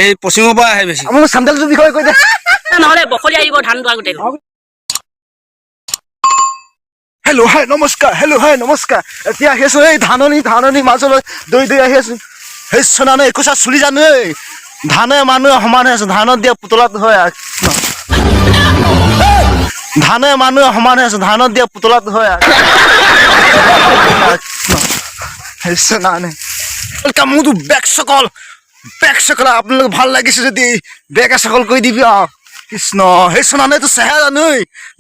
এই পশ্চিমৰ পৰা আহে বেছি। মোক চেণ্ডেলটোৰ বিষয়ে কৈ দে। নহ'লে বখলি আহিব ধান দোৱা গোটেই। হেল্ল' হাই নমস্কাৰ, হেল্ল' হাই নমস্কাৰ। এতিয়া আহি আছো এই ধাননি মাজলৈ দৌৰি দৌৰি আহি আছো। সেই চনানে একোচা চুলি জানো, এই ধানে মানুহে সমান হৈ আছে। ধানত দিয়া পুতলাত হয়, ধানে মানুহে সমান হৈ আছে। ধানত দিয়া পুতলাত হয়। সেই চনানে welcome মোৰতো বেক চকল, বেক চকল। আপোনালোক ভাল লাগিছে যদি বেক চকল কৰি দিবি আৰু। কৃষ্ণ, সেই চনানে এইটো চেহেৰা জানো, ঐ।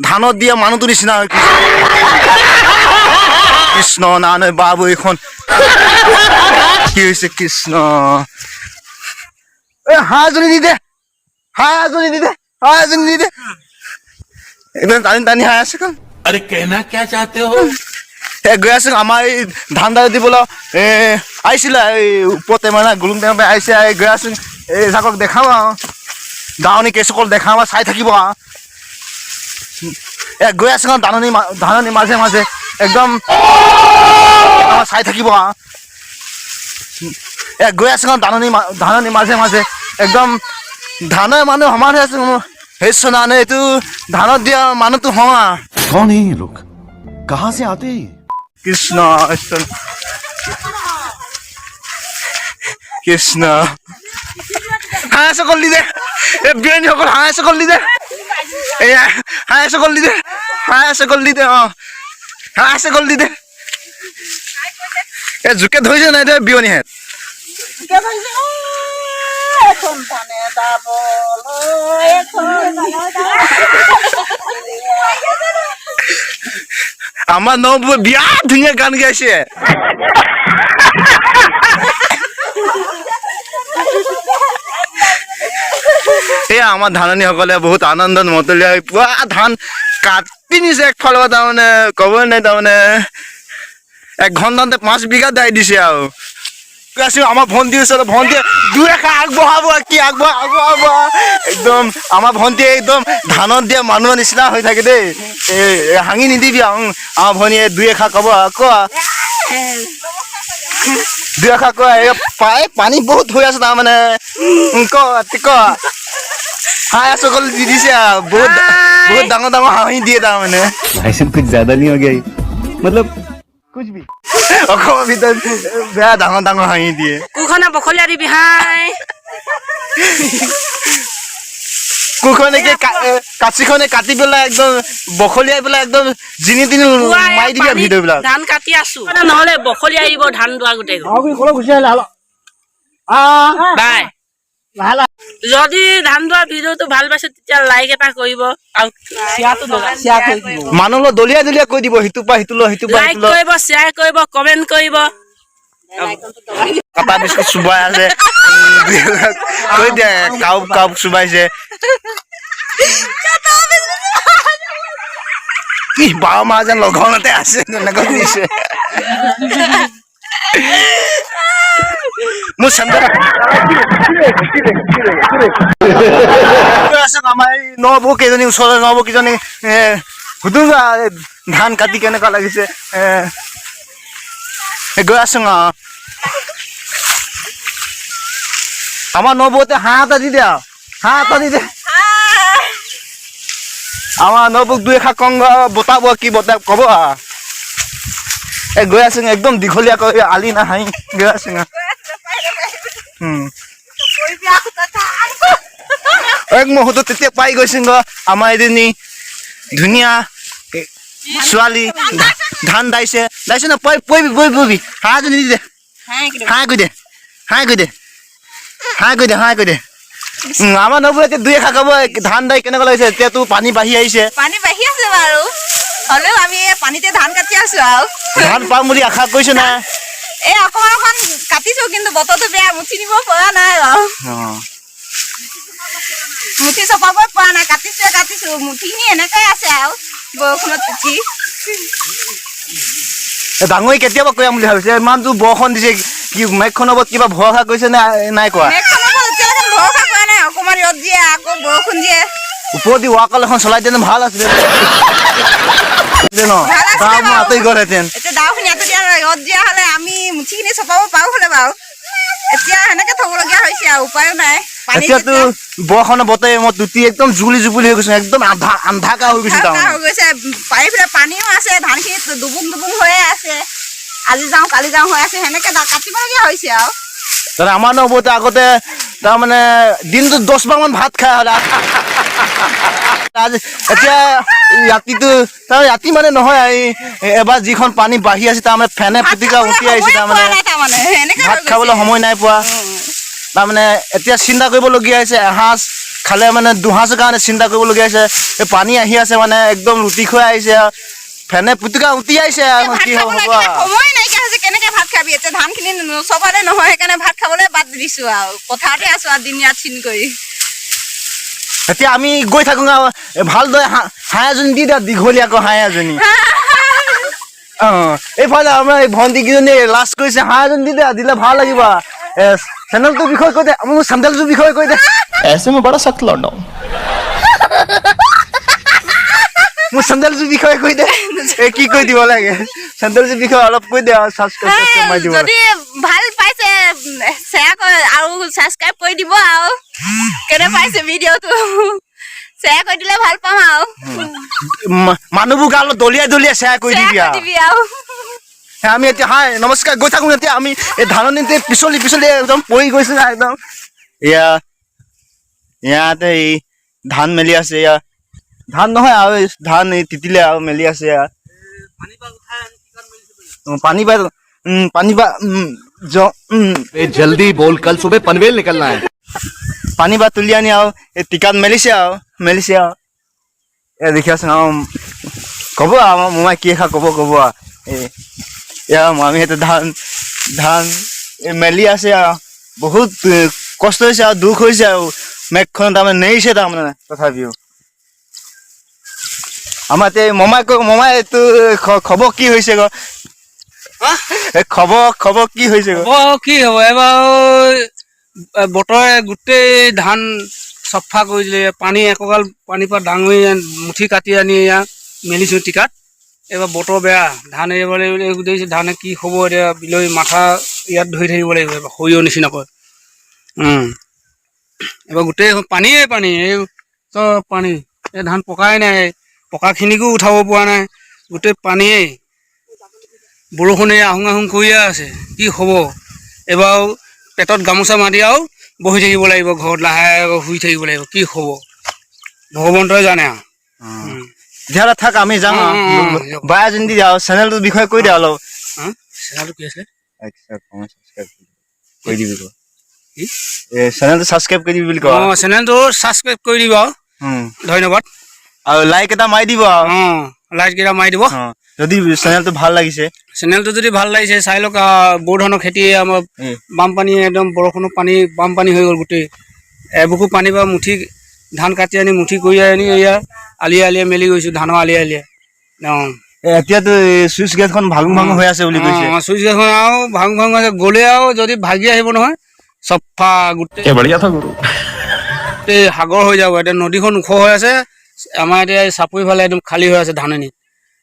ধানত দিয়া মানুহটো নিচিনা। কৃষ্ণ নানে বাবু, এইখন কি হৈছে? কৃষ্ণ, এ হাঁহ এজনী দি দে, হাঁহ এজনী দি দে, হাঁহ এজনী দি দে। একদম টানি টানি হাঁহ আছে। अरे, कहना क्या चाहते हो? এ গৈ আছো। আমাৰ এই ধান দাই দিবলৈ এ আহিছিলে, এই ওপৰতে মানে গুলুং টেঙা আহিছে। এই গৈ আছো, এই জাকক দেখাওঁ আৰু দাৱনী কেইচকল দেখাওঁ আৰু চাই থাকিব আৰু। এ গৈ আছো ধাননি মাজে মাজে একদম আমাৰ চাই থাকিব আৰু। এ গৈ আছো ধাননি মাজে মাজে একদম ধানে মানুহ সমান হৈ আছে। সেই চনানে এইটো ধানত দিয়া মানুহটো হওঁ আৰু। कौन है ये लोग? कहां से आते हैं ये? কৃষ্ণ কৃষ্ণ কৃষ্ণ, হাঁহ চকল দি দে। এই বিয়নীসকল, হাঁহ চকল দি দে। এয়া হাঁহ চকল দি দে, হাঁহ চকল দি দে। অ, হাঁহ চকল দি দে। এই জোকে ধৰিছে নাই দে বিয়নীহেঁত। এখন ধানে দাবলৈ এখন। আমাৰ নবৌ বিৰাট ধুনীয়া গান গাইছে। এয়া আমাৰ ধাননিসকলে বহুত আনন্দত মতলীয়া হৈ পুৰা ধান কাটি নিছে একফালৰ পৰা, তাৰমানে ক'বই নাই, তাৰমানে এক ঘণ্টাতে 5 বিঘা দাই দিছে। আৰু গৈ আছো আমাৰ ভণ্টিৰ ওচৰত। ভণ্টিয়ে দুই এষাৰ আগবঢ়াব, কি আগবঢ়াব। একদম আমাৰ ভণ্টিয়ে একদম ধানত দিয়া মানুহৰ নিচিনা হৈ থাকে দেই। এই হাঙি নিদিবি আৰু। আমাৰ ভনীয়ে দুই এষাৰ ক'ব, কোৱা, দুই এষাৰ কোৱা। এই পাই পানী বহুত হৈ আছে তাৰমানে। ক ক, হাঁহ চকল দি দিছে আৰু। বহুত বহুত ডাঙৰ ডাঙৰ হাঁহি দিয়ে তাৰমানে। भाई साहब, कुछ ज्यादा नहीं हो गया ये? मतलब कुछ भी। অসমৰ ভিতৰত বেয়া ডাঙৰ ডাঙৰ হাঁহি দিয়ে। কুখনে বখলিয়াই দিবি হাই। কুখনে কি কাঁচিখনে কাটি পেলাই একদম বখলিয়াই পেলাই একদম জিনি তিনি পুৱা এই মাৰি দিবি পানীত ভিডিঅ' বিলাক। ধান কাটি আছো, নহ'লে বখলিয়াই আহিব ধান দোৱা গোটেই। বাই। যদি ধান দোৱা ভিডিঅ'টো ভাল পাইছে, তেতিয়া লাইক এটা কৰিব আৰু শ্বেয়াৰটো দবাই। মানুহ লগত দলিয়াই দলিয়াই কৈ দিব, সিটোৰ পৰা সিটো ল, সিটোৰ পৰা লাইক সিটো ল। কৰিব, শ্বেয়াৰ কৰিব, কমেণ্ট কৰিব। কাটা বিস্কুট চুবাই আছে, কৈ দিয়ে কাউ কাউ চুবাইছে। কি 12 মাহ যেন লঘোণতে আছে তেনেকুৱা দিছে। মোৰ চেণ্ডেল আছে। আমাৰ এই নবৌ কেইজনী, ওচৰৰে নবৌ কেইজনী, এ সুধো যা, এই ধান কাটি কেনেকুৱা লাগিছে। এ গৈ আছো। আমাৰ নবৌতে হাঁহ এটা দি দে আৰু, হাঁহ এটা দি দে। আমাৰ নবৌক দুই এষাৰ কং, বতাব কি বতা ক'ব। এ গৈ আছো, একদম দীঘলীয়াকৈ আলি নাহাঁহি গৈ আছো। এক মুহূৰ্তত তেতিয়া পাই গৈছো। আমাৰ এজনী ধুনীয়া ছোৱালী ধান দাইছে, দাইছে ন? পইবি পইবি পইবি। হাঁহ এজনী দি দে, হাঁহ কৈ দে, হাঁহ কৈ দে, হাঁহ কৈ দে, হাঁহ কৈ দে। আমাৰ নবৌ এতিয়া দুই এষাৰ ক'ব, ধান দাই কেনেকুৱা লাগিছে? এতিয়াতো পানী বাঢ়ি আহিছে। পানী বাঢ়ি আছে বাৰু, হ'লেও আমি এই পানীতে ধান কাটি আছো আৰু। ধান পাম বুলি আশা কৰিছো নাই? এই অকমান অকমান কাটিছো, কিন্তু বতৰটো বেয়া, মুঠি নিব পৰা নাই বাৰু। মুঠি চপাবই পৰা নাই। কাটিছোৱে কাটিছো, মুঠিখিনি এনেকাই আছে আৰু বৰষুণত তিতি। ডাঙৰি কেতিয়াবা কৰিম বুলি ভাবিছে? ইমানটো বৰষুণ দিছে, কি মেঘখনৰ ওপৰত কিবা ভৰসা কৰিছে নে নাই কৰা? মেঘখনৰ ওপৰত এতিয়ালৈকে ভৰসা কৰা নাই। অকমান ৰ'দ দিয়ে, আকৌ বৰষুণ দিয়ে। ওপৰেদি ৱাকাল এখন চলাই দিলে ভাল আছিলে ন? ভাল আছিলে দাও বাৰু। আঁতৰি গ'লহেঁতেন। এতিয়া দাওখিনি আঁতৰি দিয়া, ৰ'দ দিয়া হ'লে আমি মুঠিখিনি চপাব পাৰো হ'লে বাৰু। এতিয়া সেনেকে থবলগীয়া হৈছে আৰু উপায়ো নাই। পানী এতিয়াতো বৰষুণৰ বতৰে মই তুতি একদম জুলি জুপুলি হৈ গৈছো, একদম আন্ধা আন্ধাকা হৈ গৈছো। ঠাণ্ডা তাৰমানে হৈ গৈছে, পাৰিফালে পানীও আছে, ধানখিনি ডুবুং ডুবুং হৈয়ে আছে। আজি যাওঁ কালি যাওঁ হৈ আছে, সেনেকে কাটিবলগীয়া হৈছে আৰু। তাৰমানে আমাৰ নবৌতে আগতে তাৰমানে দিনটোত 10 বাৰমান ভাত খাই হ'লে আজি এতিয়া ৰাতিটো তাৰমানে ৰাতি মানে নহয়, এই এবাৰ যিখন পানী বাঢ়ি আছে, তাৰমানে ফেনে ভাত ফুটিকা খাবলৈ উঠি আহিছে। সময়ে তাৰমানে পোৱা নাই, তাৰমানে সেনেকে ভাত হৈ খাবলৈ গৈছে। সময় নাই পোৱা। তাৰমানে এতিয়া চিন্তা কৰিবলগীয়া হৈছে, এসাঁজ খালে মানে দুসাঁজৰ কাৰণে চিন্তা কৰিবলগীয়া হৈছে। এই পানী আহি আছে, মানে একদম লুটি খুৱাই আহিছে আৰু ফেনে পুতুকা উঠি আহিছে আৰু ভাত কি হ'ব খাবলৈ হ'ব একেবাৰে আৰু। সময় নাইকিয়া হৈছে, কেনেকে ভাত খাবি এতিয়া? ধানখিনি নচপালে নহয়, সেইকাৰণে ভাত খাবলৈ বাদ দিছো আৰু পথাৰতে আছো আৰু দিন ৰাত চিন কৰি। এতিয়া আমি গৈ থাকো আৰু ভালদৰে হাঁহ এজনী দি দিয়া, দীঘলীয়াকৈ হাঁহ এজনী। অ এইফালে আমাৰ এই ভণ্টি কেইজনী লাজ কৰিছে। হাঁহ এজনী দি দিয়া, দিলে ভাল লাগিব। এ চেনেলটোৰ বিষয়ে কৈ দে, মোৰ চেণ্ডেলটোৰ বিষয়ে কৈ দে। ऐसे में बड़ा सख्त लौंडा हूँ। মোৰ চেণ্ডেলটোৰ বিষয়ে কৈ দে। এই কি কৈ দিব লাগে? চেণ্ডেলটোৰ বিষয়ে অলপ কৈ দে আৰু ছাবস্ক্ৰাইব মাৰি দিব লাগে। যদি ভাল পাইছে শ্বেয়াৰ কৰি আৰু ছাবস্ক্ৰাইব কৰি দিব, আৰু কেনে পাইছে ভিডিঅ'টো শ্বেয়াৰ কৰি দিলে ভাল পাম আৰু। মানুহবোৰ গালত দলিয়াই দলিয়াই শ্বেয়াৰ কৰি শ্বেয়াৰ দিবি কৰি আৰু। দিবি আৰু। আমি এতিয়া হাই নমস্কাৰ, গৈ থাকো। এতিয়া আমি এই ধাননিতে পিছলি পিছলি একদম পৰি গৈছো না একদম। এয়া ইয়াতে এই ধান মেলি আছে। এয়া ধান নহয় আৰু, এই ধান এই তিতিলে আৰু মেলি আছে। এয়া পানী পাই পানী পা जल्दी बोल, कल सुबह पनवेल निकलना है। পানী বা তুলি আনি আৰু এই টিকাত মেলিছে আৰু মেলিছে আৰু। এ দেখি আছো আৰু ক'ব আৰু আমাৰ মোমাই কি এষাৰ ক'ব ক'ব আৰু। এই এয়া মামীহঁতে ধান ধান এই মেলি আছে আৰু বহুত কষ্ট হৈছে আৰু দুখ হৈছে আৰু মেঘখন তাৰমানে নেৰিছে তাৰমানে। তথাপিও আমাৰ এতিয়া এই মমাই কৈ, মমাই এইটো খবৰ কি হৈছে গ? এই খবৰ খবৰ কি হৈছে গ? হ'ব, কি হ'ব? এবাৰ বতৰে গোটেই ধান চফা কৰি দিলে। পানী একঁকাল পানীৰ পৰা ডাঙৰি মুঠি কাটি আনি ইয়াত মেলিছোঁ টিকাত। এইবাৰ বতৰ বেয়া, ধান এইবাৰ দেখিছে ধানে কি হ'ব এতিয়া? বিলৈ মাথা ইয়াত ধৰি থাকিব লাগিব এইবাৰ সৰিয়হ নিচিনাকৈ। এইবাৰ গোটেই পানীয়ে পানী, এই চব পানী। এই ধান পকাই নাই, পকাখিনিকো উঠাব পৰা নাই, গোটেই পানীয়েই। বৰষুণে আহোঁ আহোঁ কৰিয়ে আছে। কি হ'ব এইবাৰ? পেটত গামোচা মাৰি আৰু বহি থাকিব লাগিব ঘৰত, লাহে শুই থাকিব লাগিব। কি হ'ব ভগৱন্তই জানে আৰু। তেতিয়াহ'লে থাক, আমি যাওঁ। উম, উম, বাই এজনী দি দিয়া আৰু চেনেলটোৰ বিষয়ে কৈ দিয়া অলপ। হা, চেনেলটো কি আছিলে? কৰি দিবি ক। কি? এই চেনেলটো ছাবস্ক্ৰাইব কৰি দিবি বুলি কয়। অঁ, চেনেলটো ছাবস্ক্ৰাইব কৰি দিব আৰু। ধন্যবাদ। আৰু লাইক এটা মাৰি দিব আৰু। অঁ, লাইক কেইটা মাৰি দিব। অ, যদি চেনেলটো ভাল লাগিছে। চেনেলটো যদি ভাল লাগিছে চাই লওক। বড়ো ধানৰ খেতি আমাৰ বানপানী, একদম বৰষুণৰ পানী বানপানী হৈ গ'ল গোটেই। এবুকু পানী বা মুঠি ধান কাটি আনি মুঠি কৰি আনি এয়া আলিয়ে আলিয়ে মেলি গৈছোঁ, ধানৰ আলিয়ে আলিয়ে। অঁ। এতিয়াতো চুইচ গেটখন ভাঙো ভাঙো হৈ আছে বুলি কৈছে। অঁ, চুইচ গেটখন আৰু ভাঙ ভাঙ আছে। গ'লে আৰু যদি ভাগি আহিব নহয়, চফা গোটেই क्या बढ़िया था गुरु। গোটেই সাগৰ হৈ যাব। এতিয়া নদীখন ওখ হৈ আছে, আমাৰ এতিয়া এই চাপৰি ফালে একদম খালী হৈ আছে ধাননি।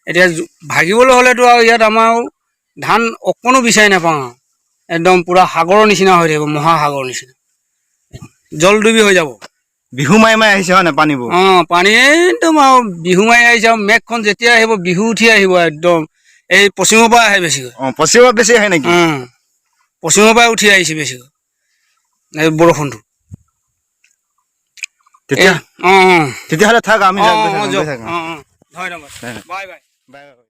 এতিয়া ভাগিবলৈ হ'লেতো আৰু ইয়াত আমাৰ ধান অকণো বিচাৰি নাপাওঁ আৰু, একদম পূৰা সাগৰৰ নিচিনা হৈ থাকিব, মহাসাগৰৰ নিচিনা জলডুবি হৈ যাব। বিহু মাৰি মাৰি আহিছে হয় নাই পানীবোৰ? অঁ, পানী একদম আৰু বিহু মাৰি আহিছে আৰু মেঘখন যেতিয়া আহিব বিহু উঠি আহিব একদম। এই পশ্চিমৰ পৰা আহে বেছিকৈ। অ, পশ্চিমৰ বেছি আহে নেকি? পশ্চিমৰ পৰাই উঠি আহিছে বেছিকৈ এই বৰষুণটো। তেতিয়া অঁ অঁ। তেতিয়াহ'লে থাক, আমি যাওঁ, গৈ অঁ থাকোঁ, যাওক। গৈ থাকোঁ। অঁ অঁ, ধন্যবাদ, বাই বাই। Bye bye.